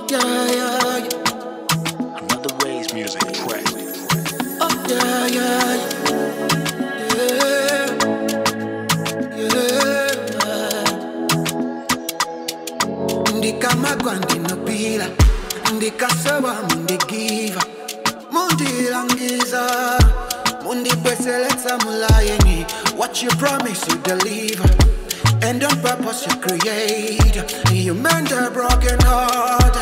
Yeah, yeah, yeah. Another Ray's music track. Oh, yeah, yeah, yeah. Yeah. Ndikamagwa ndinopila, ndikasowa mundigiva, mundilangiza, mundibweseletsa mulayeni. What you promise you deliver, and on purpose you create. You mend a broken heart.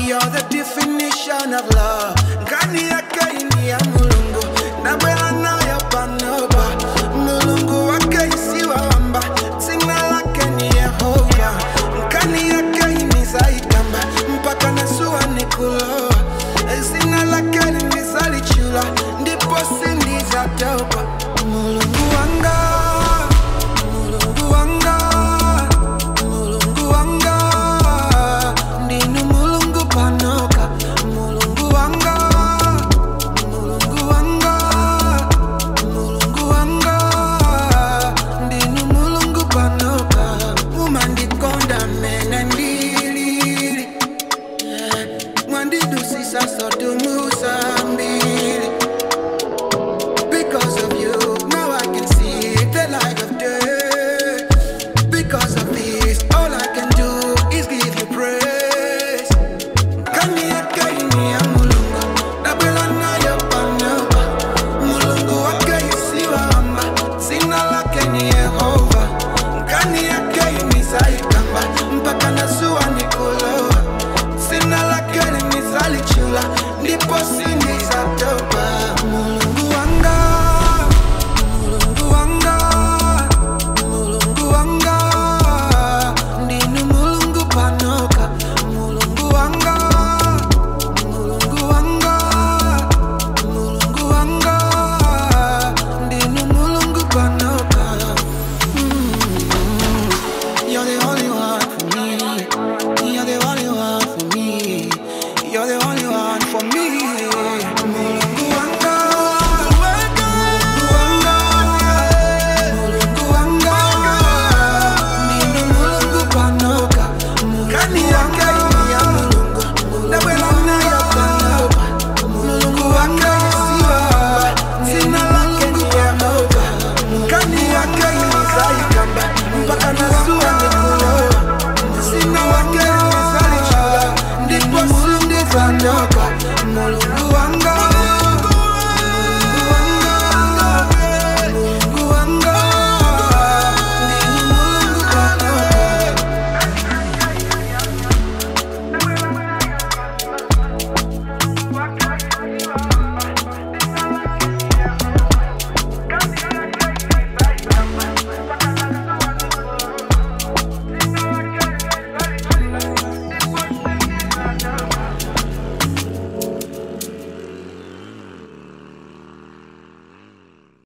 You're the definition of love. Ngani yake ini ya mulungu.